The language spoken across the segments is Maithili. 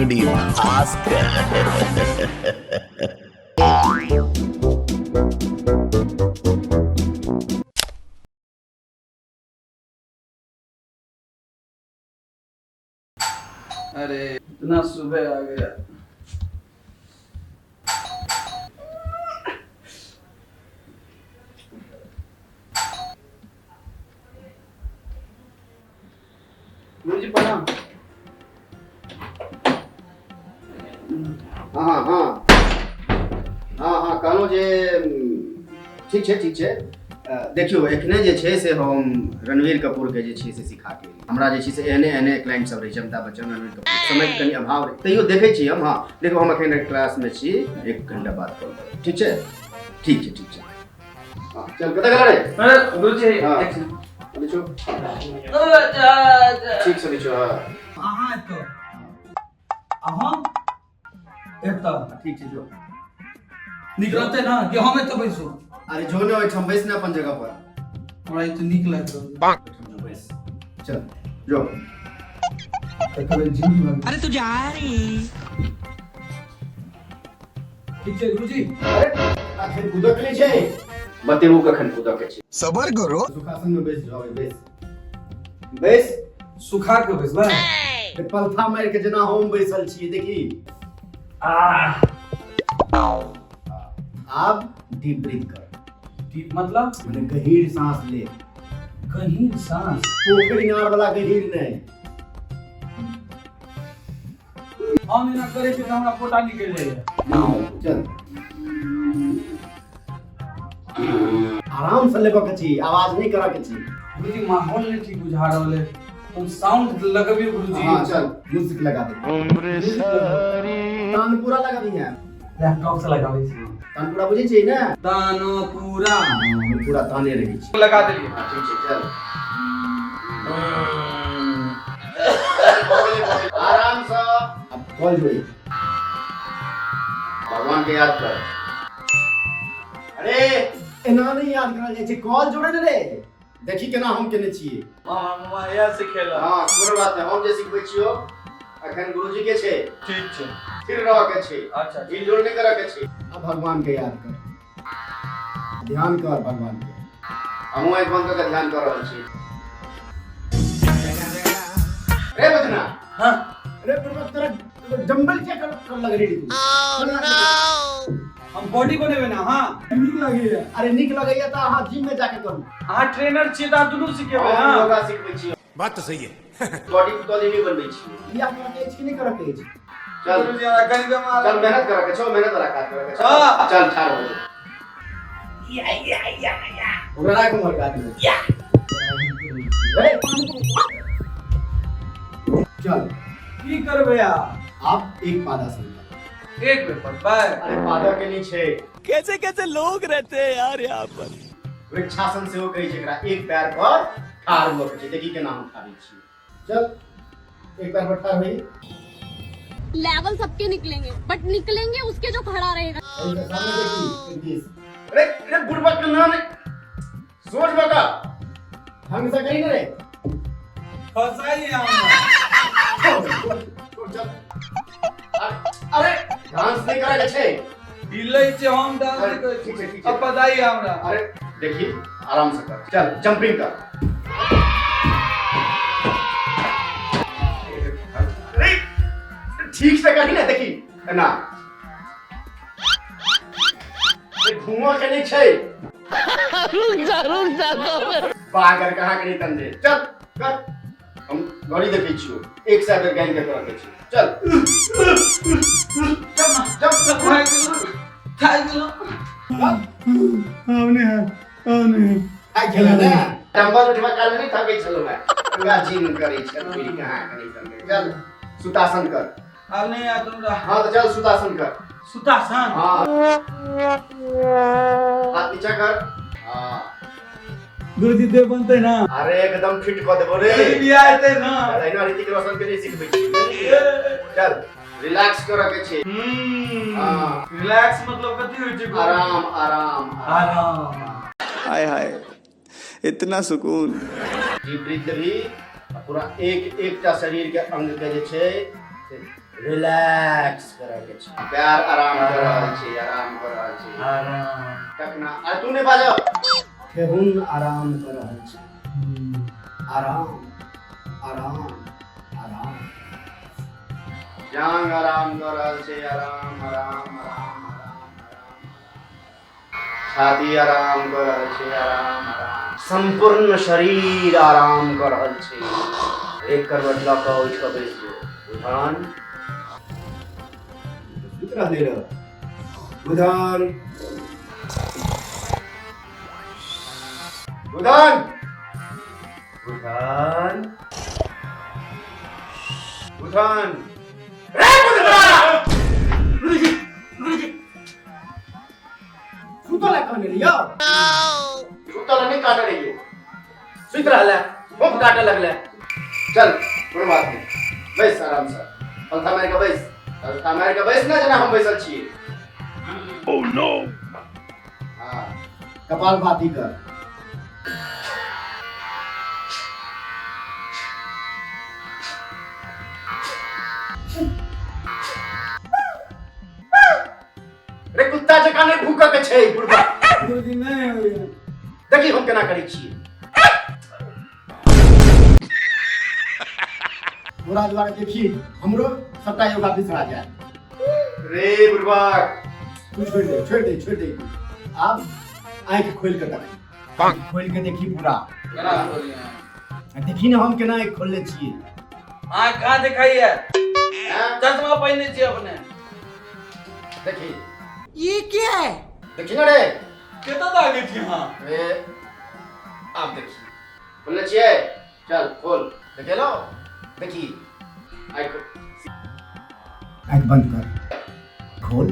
बांगड़ी भास्कर। अरे इतना सुबह आ गया। गुरुजी प्रणाम। हँ हँ हँ हँ हँ कहलहुँ जे ठीक छै, ठीक छै। देखियौ, एखने जे छै से हम रणवीर कपूरके जे छै से सिखा के एलियै। हमरा जे छै से एहने एहने क्लाइंट सब रहै छै, अमिताभ बच्चन, रणवीर कपूर। समयके कनि अभाव रहै, तैयो देखै छी हम। हँ, देखू, हम एखन क्लासमे छी, 1 घंटा बाद कॉल करब। ठीक छै, ठीक छै, ठीक छै। हँ, चल, कतऽ गेल रे? अरे गुरुजी, हँ। एक सेकंड। बिछो। अच्छा, अच्छा। ठीक से बिछो, हँ। अहाँ एतऽ आ हम एतऽ। ठीक छै, जो। नीक रहतै ने कि हम एतऽ बैसू? अरे जो ने, ओहिठाम बैस ने अपन जगह पर। हमरा ई तऽ नीक लागि रहल है। ओहिठाम जो बैस, चल जो। एतऽ जिम लग। अरे तू जा रही। ठीक छै गुरुजी। अरे अखन कूदक नहि छै, बतेबू कखन कूदक के छै। सबर करो। सुखासन में बैस जाओ, बैस बैस। सुखा के बैसबै? पलथा मारि के, जेना हम बैसल छी, देखी। आब डीप ब्रीथ कर। डीप मतलब? माने गहीर सांस ले। गहीर सांस? पोखरि इनार वाला गहीर नहि। हम एना करै छी तऽ हमरा पोटा निकलि जाइए। चल, आराम से लेबऽ के छी, आवाज नहि करऽ के छी। गुरुजी, माहौल नहीं ठीक बुझा रहल है, तुम साउंड लगबियो गुरुजी। हाँ, चल, म्यूजिक लगा दे, तानपुरा लगाबी है। लैपटॉप से लगाबै छी। तानपुरा बुझै छियै ने? तानपुरा। हाँ, पूरा ताने रहै छी। लगा देलियै। हाँ, ठीक छै, चल, आराम से। अब कॉल जोड़ी, भगवान के याद कर। अरे एना नहीं याद करल जाइ छै, कॉल जोड़े ने रे। देखी केना हम केने छियै। मामा, मामा इएह सिखेला। हाँ, कोनो बात नहीं, हम जे सिखबै छियो अखन गुरुजी के छै। ठीक छै। स्थिर रह के छै। अच्छा। हिल जोड़ नहीं करऽ के छै। अब भगवान के याद कर, ध्यान कर भगवान के। हमहूँ आँखि बंद कऽ के ध्यान कर रहल छी। रे बजना। हाँ। अरे बुढ़वा, तोरा डम्बल क्या कर कर लग रही तू? हम बॉडी बनेबै ने। हाँ, नीक लगैया। अरे नीक लगैया तऽ अहाँ जिम में जाके करू। अहाँ ट्रेनर छियै तऽ अहाँ दुनू सिखेबै। हम हाँ। योगा सिखबै छी। बात तो सही है। बॉडी तॉडी नहि बनबै छी। बियाह करऽ के अछि कि नहि करऽ के अछि? चल। गुरुजी, हमरा कनि कम चल, मेहनत करऽ के छौ, मेहनत वाला काज करऽ के छौ। हाँ। चल, ठाढ़ हो जो। ओकरा राख उम्हर काज में। ए! चल। की करबै आब? आप एक पादासन कर। एक बेर पर बाय। अरे पादा के नहीं छै। कैसे कैसे लोग रहते हैं यार यहाँ पर। वृक्षासन सेहो कहै छै एकरा। एक पैर पर ठाढ़ हुअ के छै। देखी केना हम ठाढ़ छी। चल, एक पैर पर ठाढ़ होई। लेवल सबके निकलेंगे, बट निकलेंगे उसके जो खड़ा रहेगा। एहि सामने देखी, एक दिस। अरे अरे, बुढ़बा के नाम है, सोच बका, ढंग से करी ने रे। फसाई हमरा। छोड़, चल। अरे अरे, डांस नहीं करे के छै। हिलै छै, हम डांस अरे, नहि करै ठीक छै, छी। ठीक छै। अब पताई हमरा। अरे देखी, आराम से कर। चल, जंपिंग कर। अरे ठीक से करी ने, देखी एना। ए, घूमऽ के नहीं छै। रुक जा, बागर कहाँ करी तंजे। चल कर, हम घड़ी देखै छियौ, 100 बेर गानि के करऽ के छै। चल, जंप जंप। थाकि गेलहुँ, थाकि गेलहुँ। थाकि गेलै ने? डम्बल उठबा काल में नहि थकै छलहुँ हेँ। पूरा जिम करै छल कहाँ करी तंजे। चल, सुतासन कर। आब नहि आयत हमरा। हाँ, तो चल, सुतासन कर। सुतासन? हाँ, हाथ नीचा कर, हाँ। गुरुजी, देह बनतै ना? अरे एकदम फिट कऽ देबो रे। बियाह हेतै ना? अहिना ऋतिक रोशन के नहीं सिखबै छी। चल, रिलैक्स करऽ के छै। हाँ। रिलैक्स मतलब कथी होइ छै गुरु? आराम, आराम। आराम। हाय हाय, इतना सुकून। डीप ब्रीथ लेबही आ पूरा एक एकटा शरीर के अंग के जे छै से रिलैक्स करऽ के छै। पैर आराम कऽ रहल छी, आराम कऽ रहल छी। आराम। टखना। अरे तू नहि बाजऽ। ठेहुन आराम कऽ रहल छै। आराम, आराम, आराम। जांग आराम कऽ रहल छै। आराम, आराम, आराम, आराम, आराम। छाती आराम कऽ रहल छै। आराम, आराम। सम्पूर्ण शरीर आराम कऽ रहल छै। एक करवट लऽ कऽ उठि कऽ बैस जो। बुधन सुति रहले रह। बुधन, बुधन, बुधन, बुधन रे बुधना। सुतल कहने रहियो, सुतल नहीं काटे रहियो, सुति रहले, खूब काटे लगले। चल, कोनो बात नहीं, बैस आराम से, पलथा मारि के बैस, पलथा मारि के बैस ना, जेना हम बैसल छियै। हाँ, कपाल भाती कर। रे कुत्ता जकाँ नहि भूकऽ के छै बुढ़बा। गुरुजी, नहीं होइए। देखी हम केना करै छियै। तोरा द्वारा देखी हमरो सबटा योगा बिसरा जाए। रे बुढ़बा। तू छोड़ दे, छोड़ दे, छोड़ दे। आब आँखि खोलि के देखी, खोलि के देखी पूरा। केना खोलिए? देखी ने हम केना आँखि खोलने छियै। आँख कहाँ दिखाई है? हैं? चश्मा पहने छियै अपने। देखी। ये क्या है? देखी ना रे। कतऽ दागे छी अहाँ? रे, आब देखी, खोलने छियै। चल खोल, देखेलो, देखी आँखि खोल। आँखि बंद कर, खोल।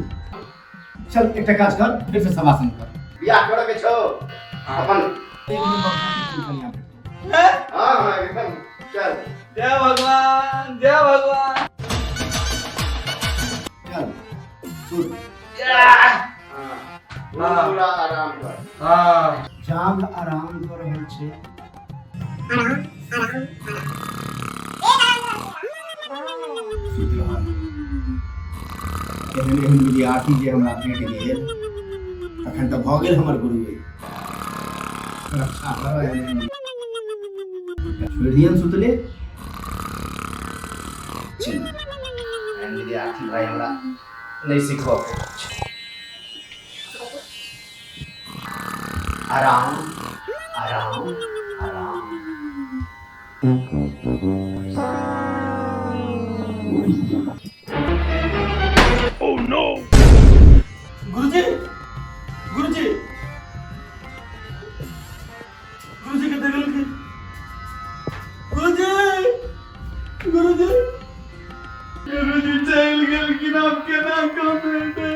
चल, एकटा काज कर, फिर से शवासन कर। बियाह करऽ के छौ अपन। एक नंबर कनिया भेटतौ। हैं? हाँ हाँ, एकदम, चल। जय भगवान, जय भगवान। चल, सुत। याह! हाँ, पूरा आराम कर। हाँ। जांघ आराम कऽ रहल छै। सुति रहल। एहन एहन विद्यार्थी जे हमरा भेट गेल, तखन तऽ भऽ गेल हमर गुरु। रक्षा कर एहन एहन। छोड़ि दियन सुतले। चल, एहन विद्यार्थी भाई हमरा नहि सिखबऽ के छै। आराम, आराम, आराम। गुरुजी, गुरुजी, गुरुजी के देखल की? गुरुजी, गुरुजी, गुरुजी चलि गेलखिन, आब केना कमेबै?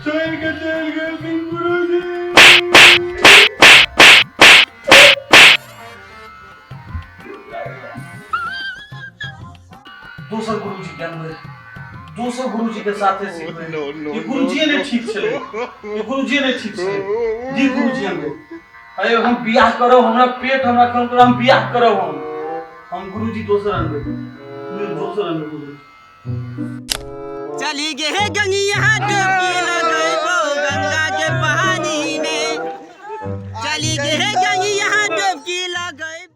छोड़ि के चलि गेलखिन गुरुजी। दोसर गुरुजी के अनबै, दोसर गुरुजी के साथे सिखबै। ई गुरुजी नहि ठीक छलै, ई गुरुजी नहि ठीक छलै। जी, गुरुजी अनबै। अरे, हम बियाह करब, हमरा पेट हमरा कम करब, हम बियाह करब। हम गुरुजी दोसर अनबै, दोसर अनबै गुरुजी। चली गे गंगिया डुबकी लगैबो गंगा के पानी में, चली गे गंगिया डुबकी।